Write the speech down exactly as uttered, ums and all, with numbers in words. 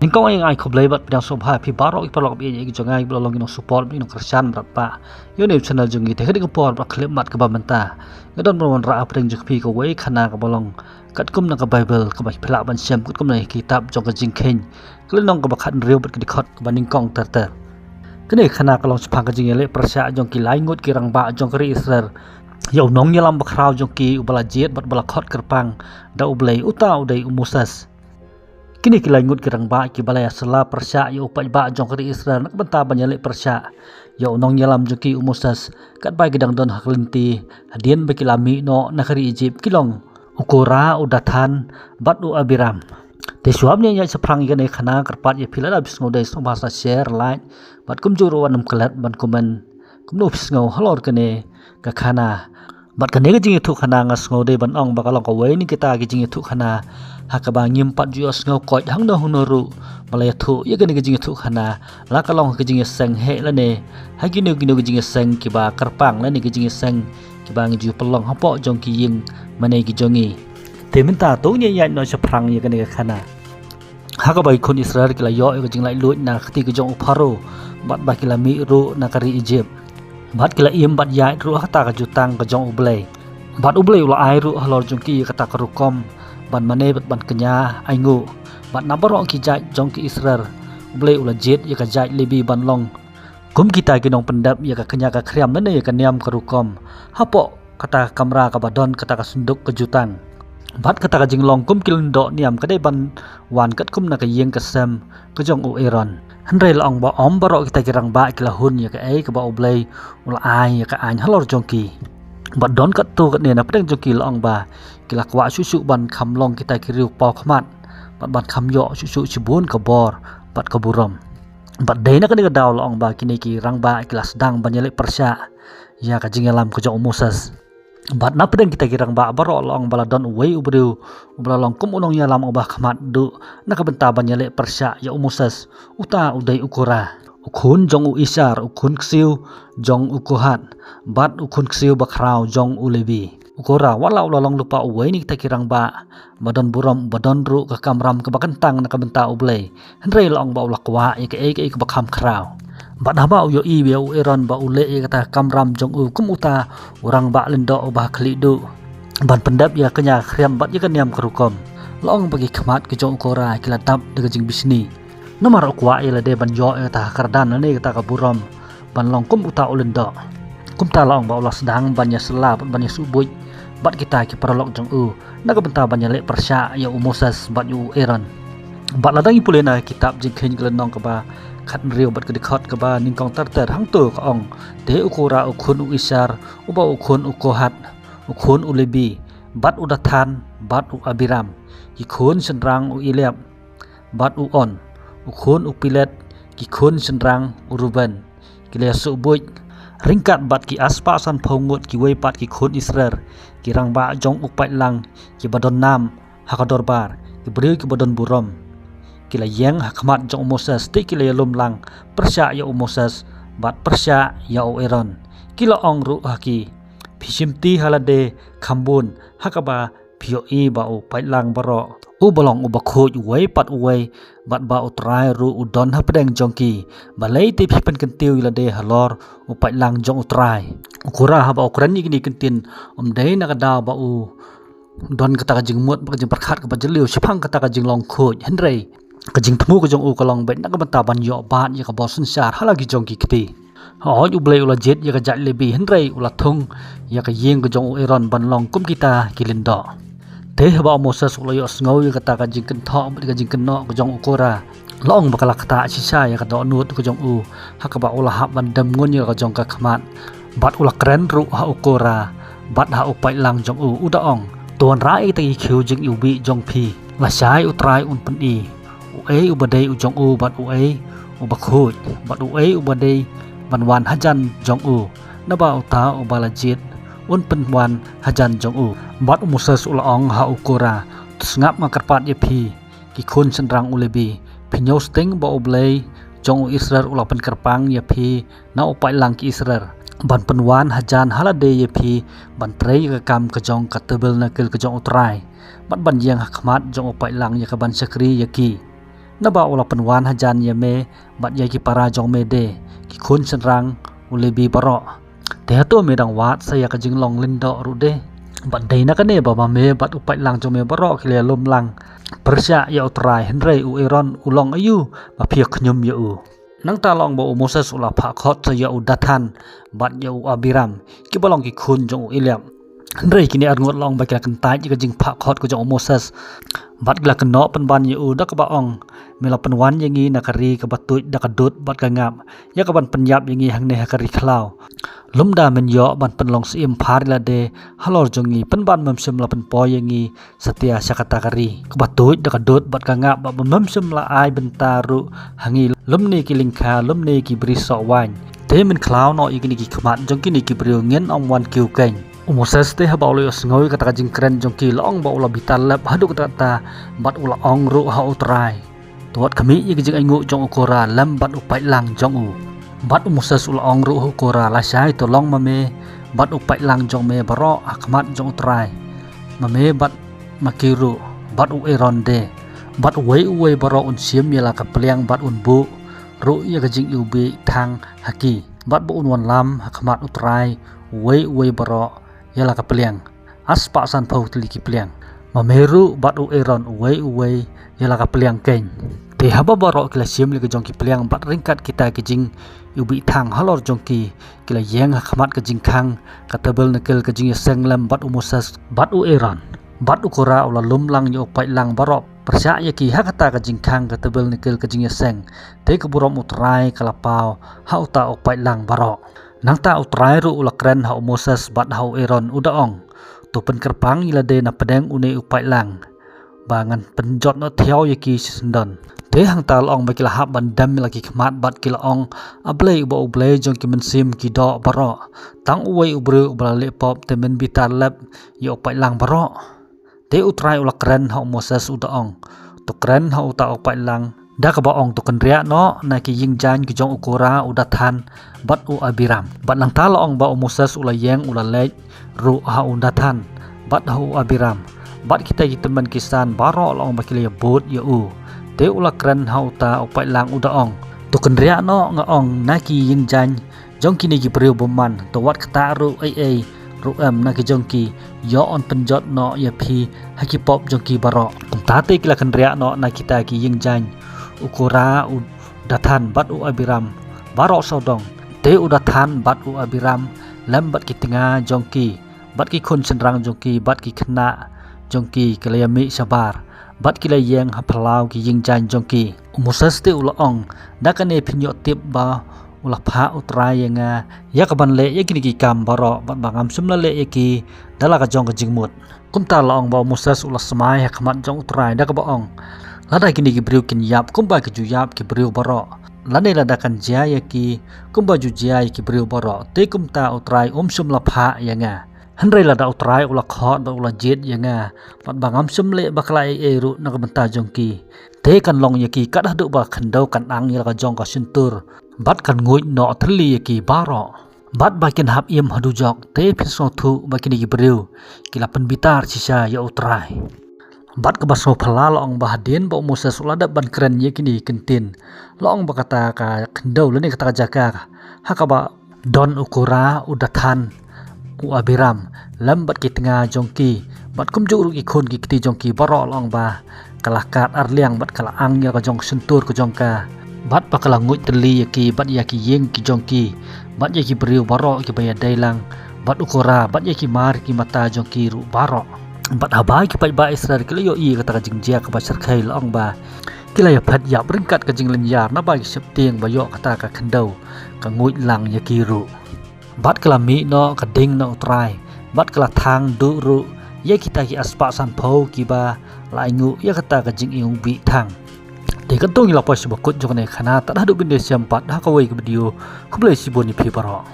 Nyngkong ïa nga ai khublei bad pdiang sngewbha ïa phi baroh ki paralok ba ïeit ki jong nga kiba la long ki nong support, ki nong kyrshan bad ba ïa une u channel jong ngi. Te ha kane ka por bad ka khyllipmat kaba mynta nga don ban wanrah hapdeng jong phi kawei ka khana kaba long katkum na ka Baibl kaba phi lah ban shem katkum na ka kitab jong ka Jingkheiñ, ka lynnong kaba khathynriew bad ka dkhot kaba nyngkong ter ter. Kane ka khana ka long shaphang ka jingïaleh pyrshah jong ki lai ngut ki rangbah jong ka ri Israel ïa u nongïalam bakhraw jong ki uba la jied bad ba la khot kyrpang da U Blei, uta u dei u Moses. Kine ki lai ngut ki rangbah kiba la ïasylla pyrshah ïa u paidbah jong ka ri Israel na ka bynta ban ïaleh pyrshah ïa u nongïalam jong ki u Moses, katba ki dang don ha ka lynti hadien ba ki la mih noh na ka ri Ijipt, ki long u Korah, u Dathan bad u Abiram. Te shuwa ban ïaid shaphrang ïa kane ka khana, kyrpad ïa phi lada phi sngewdei sngewbha sa share, like bad kumjuh ruh wat nym klet ban comment kumno phi sngew halor kane ka khana. Bad kane ka jingïathuhkhana nga sngewdei ban ong ba ka long kawei na kita ki jingïathuhkhana ha kaba ngim pat ju ïohsngew koit hangno hangno ruh ba la ïathuh ïa kane ka jingïathuhkhana, la ka long ha ka jingïaseng heh lane ha kino kino ki jingïaseng kiba kyrpang lane ki jingïaseng kiba ngi ju pynlong hapoh jong ki ïing mane ki jong ngi. Te mynta to ngin ïaid noh shaphrang ïa kane ka khana. Ha kaba ki khun Israel ki la ïoh ïa ka jinglaitluid na ka kti ka jong u Pharaoh bad ba ki la mih ruh na ka ri Ijipt, bad ki la im bad ïaid ruh ha kata ka jutang ka jong U Blei. Bad U Blei u la ai ruh halor jong ki ïa kata ka rukom ban mane bad ban kñia ainguh. Bad na baroh ki jait jong ki Israel, U Blei u la jied ïa ka jait Lebi ban long kum kita ki nongpyndep ïa ka kñia ka khriam lane ïa ka niam ka rukom hapoh kata ka kamra kaba don kata ka synduk ka jutang. Bad kata ka jinglong kum ki lyngdoh niam ka dei ban wan katkum na ka ïing ka sem ka jong u Aaron. Hynrei la ong ba ym baroh kita ki rangbah ki la hun ïa kaei kaba U Blei u la ai ïa ka aiñ halor jong ki. Bad don katto katne na pdeng jong ki la ong ba ki la kwah shuh shuh ban kham long kita ki riew paw khmat bad ban kham ïoh shuh shuh shibun ka bor bad ka burom. Bad dei na kane ka daw la ong ba kine ki rangbah ki la sdang ban ïaleh pyrshah ïa ka jingïalam ka jong u Moses. Bad na pdeng kita ki rangbah baroh la ong ba la don uwei u briew uba la long kum u nongïalam uba khmat duh na ka bynta ban ïaleh pyrshah ïa u Moses, uta u dei u Korah, u khun jong u Ishar, u khun ksiew jong u Kohat bad u khun ksiew bakhraw jong u Lebi. U Korah wat la u la long lypa uwei na kita ki rangbah ba don burom, ba don ruh ka kamram kaba kyntang na ka bynta U Blei, hynrei la ong ba u la kwah ïa kaei kaei kaba kham khraw. Bad haba u ïohi ïa u Aaron ba u leh ïa kata ka kamram jong u kum uta u rangbah lyngdoh uba khlieh duh ban pyndep ïa ka kñia ka khriam bad ïa ka niam ka rukom, la ong ba ki khmat ka jong u Korah ki la dap da ka jingbishni. Namar u kwah ïa lade ban ïoh ïa kata ka kyrdan lane kata ka burom ban long kum uta u lyngdoh. Kumta la ong ba u la sdang ban ïasylla bad ban ïasuhbuit bad kita ki paralok jong u na ka bynta ban ïaleh pyrshah ïa u Moses bad ïa u Aaron. Bad lada ngi pule na ka kitab Jingkheiñ ka lynnong kaba khathynriew bad ka dkhot kaba nyngkong ter ter, hangto ka ong: Te u Korah u khun u Ishar uba u khun u Kohat, u khun u Lebi, bad u Dathan bad u Abiram, ki khun shynrang u Eliab bad u On, u khun u Pilet, ki khun shynrang u Ruben, ki la ïasuhbuit ryngkat bad ki arspah sanphew ngut kiwei pat ki khun Israel, ki rangbah jong u paidlang kiba don nam ha ka dorbar, ki briew kiba don burom. Ki la ïeng ha khmat jong u Moses, te ki la ïalum lang pyrshah ïa u Moses bad pyrshah ïa u Aaron. Ki la ong ruh ha ki: Phi shimti ha lade kham bun ha kaba phi ïohi ba u paidlang baroh uba long uba khuid uwei pat uwei, bad ba U Trai ruh u don hapdeng jong ki. Balei te phi pynkyntiew ïa lade halor u paidlang jong U Trai? U Korah haba u kren ïa kine ki ktien, ym dei na ka daw ba u don kata ka jingmut bad ka jingpyrkhat kaba jylliew shaphang kata ka jinglong khuid, hynrei ka jingthmu ka jong u ka long beit na ka bynta ban ïoh bad ïa ka bor synshar ha la ki jong ki kti. Hooid, U Blei u la jied ïa ka jait Lebi, hynrei u la thung ïa ka ïing ka jong u Aaron ban long kum kita ki lyngdoh. Te haba u Moses u la ïohsngew ïa kata ka jingkynthoh bad ka jingkynnoh ka jong u Korah, la ong ba ka la ktah shisha ïa ka dohnud ka jong u ha kaba u la hap ban dem ngun ïa ka jong ka khmat. Bad u la kren ruh ha u Korah bad ha u paidlang jong u, u da ong: To wanrah ïa kita ki khiew jingiwbih jong phi. Lashai U Trai un pyni uei uba dei u jong u bad uei uba khuid, bad uei uba dei ban wan hajan jong u, naba uta uba la jied un pynwan hajan jong u. Bad u Moses u la ong ha u Korah: To sngap, nga kyrpad ïa phi, ki khun shynrang u Lebi, phi ñiewsting ba U Blei jong u Israel u la pynkyrpang ïa phi na u paidlang ki Israel ban pynwan hajan ha lade ïa phi ban trei ïa ka kam ka jong ka tabernakl ka jong U Trai, bad ban ïeng ha khmat jong u paidlang ïa ka ban shakri ïa ki. Naba u la pynwan hajan ïa me bad ïa ki para jong me de, ki khun shynrang u Lebi baroh. Te hato me dang wad sa ïa ka jinglong lyndoh ruh de? Bad dei na kane ba ma me bad u paidlang jong me baroh ki la lum lang pyrshah ïa U Trai, hynrei u Aaron u long aïu ba phi ïa khñium ïa u? Nangta la ong ba u Moses u la phah khot sa ïa u Dathan bad ïa u Abiram, kiba long ki khun jong u Eliab. Hynrei kine arngut la ong ba ki la kyntait ïa ka jingphah khot ka jong u Moses bad ki la kynnoh pynban ïa u da kaba ong, me la pynwan ïa ngi na ka ri kaba tuid da ka dud bad ka ngap, ïa kaban pynïap ïa ngi hangne ha ka ri khlaw. Lymda men ïoh ban pynlong syiem phar ïa lade halor jong ngi, pynban mem shym la pynpoi ïa ngi satia sha kata ka ri kaba tuid da ka dud bad ka ngap, bad mem shym la ai bynta ruh ha ngi lymne ki lyngkha lymne ki bri soh waiñ. Te men khlaw noh ïa kine ki khmat jong kine ki briew, ngin ym wan kiew keiñ. U Moses te haba u la ïohsngew ïa kata ka jingkren jong ki, la ong ba u la bitar lep haduh katta katta bad u la ong ruh ha U Trai, to wat khmih ïa ka jingainguh jong u Kora lem bad u paidlang jong u. Bad u Moses u la ong ruh ha u Kora, lashai to long ma me bad u paidlang jong me baroh ha khmat jong U Trai, ma me bad ma ki ruh, bad u Aaron de. Bad uwei uwei baroh un shim ïa la ka pliang bad un buh ruh ïa ka jingiwbih thang ha ki, bad ba un wanlam ha khmat U Trai uwei uwei baroh ïa la ka pliang, ar spah sanphew tylli ki pliang, ma me ruh bad u Aaron uwei uwei ïa la ka pliang keiñ. Te haba baroh ki la shim ïa la ka jong ki pliang bad ryngkat kita ki jingiwbih thang halor jong ki, ki la ïeng ha khmat ka jingkhang ka tabernakl ka jingïaseng lem bad u Moses bad u Aaron. Bad u Kora u la lum lang ïa u paidlang baroh pyrshah ïa ki ha kata ka jingkhang ka tabernakl ka jingïaseng. Te ka burom U Trai ka la paw ha uta u paidlang baroh. Nangta U Trai ruh u la kren ha u Moses bad ha u Aaron, u da ong, to pynkyrpang ïa lade na pdeng une u paidlang, ba ngan pynjot noh thiaw ïa ki shisyndon. Te hangta la ong ba ki la hap ban dem ïa la ki khmat bad ki la ong, A Blei uba U Blei jong ki mynsiem ki doh baroh, tang uwei u briew uba la leh pop te men bitar lep ïa u paidlang baroh. Te U Trai u la kren ha u Moses, u da ong, to kren ha uta u paidlang da kaba ong, to kynriah noh na ki ïing jaiñ ki jong u Kora, u Dathan bad u Abiram. Bad nangta la ong ba u Moses u la ïeng u la leit ruh ha u Dathan bad ha u Abiram, bad kita ki tymmen ki san baroh la ong ba ki la ïabud ïa u. Te u la kren ha uta u paidlang, u da ong, to kynriah noh, nga ong, na ki ïing jaiñ jong kine ki briew bymman, to wat ktah ruh ei ei ruh em na ki jong ki, ïoh yn pynjot noh ïa phi ha ki pop jong ki baroh. Kumta te ki la kynriah noh na kita ki ïing jaiñ u Kora, u Dathan bad u Abiram baroh sawdong. Te u Dathan bad u Abiram lem bad ki tnga jong ki bad ki khun shynrang jong ki bad ki khynnah jong ki, ki la ïamih shabar bad ki la ïeng ha phyllaw ki ïing jaiñ jong ki. U Moses te u la ong, da kane phin ïoh tip ba u la phah U Trai ïa nga ïa kaban leh ïa kine ki kam baroh, bad ba ngam shym la leh ïa ki da la ka jong ka jingmut. Kumta la ong ba u Moses u la smai ha khmat jong U Trai da kaba ong, lada kine ki briew kin ïap kumba ki ju ïap ki briew baroh, lane lada kan jia ïa ki kumba ju jia ïa ki briew baroh, te kumta U Trai um shym la phah ïa nga. Hynrei lada U Trai u la khot bad u la jied ïa nga, bad ba ngam shym leh bakla ei ei ruh na ka bynta jong ki, te kan long ïa ki kat haduh ba ka khyndew kan ang ïa la ka jong ka shyntur, bad kan nguid noh thylli ïa ki baroh. Bad ba kin hap im ha dujok, te phin sngewthuh ba kine ki briew ki la pynbitar shisha ïa U Trai. Bad kaba sngewphylla la ong ba hadien ba u Moses u la dep ban kren ïa kine ki ktien, la ong ba kata ka khyndew lane kata ka jaka ha kaba don u Kora, u Dathan, u Abiram lem bad ki tnga jong ki, bad kumjuh ruh ki khun ki kti jong ki baroh, la ong ba ka la kad ar liang bad ka la ang ïa la ka jong ka shyntur ka jong ka, bad ba ka la nguid thylli ïa ki bad ïa ki ïing ki jong ki bad ïa ki briew baroh kiba ïadei lang bad u Kora bad ïa ki mar ki mata jong ki ruh baroh. Bad haba ki paidbah Israel ki la ïohi ïa kata ka jingjia kaba shyrkhei, la ong ba ki la ïaphet ïap ryngkat ka jinglynñiar, naba ki sheptieng ba ïoh kata ka khyndew ka nguid lang ïa ki ruh. Bad ka la mih noh ka ding na U Trai, bad ka la thang duh ruh ïa kita ki ar spah sanphew kiba la ainguh ïa kata ka jingiwbih thang. Te katto ngi la poi sha ba kut jong kane ka khana, tad haduh ban ïashem pat ha kawei ka video. Khublei shibun ïa phi baroh.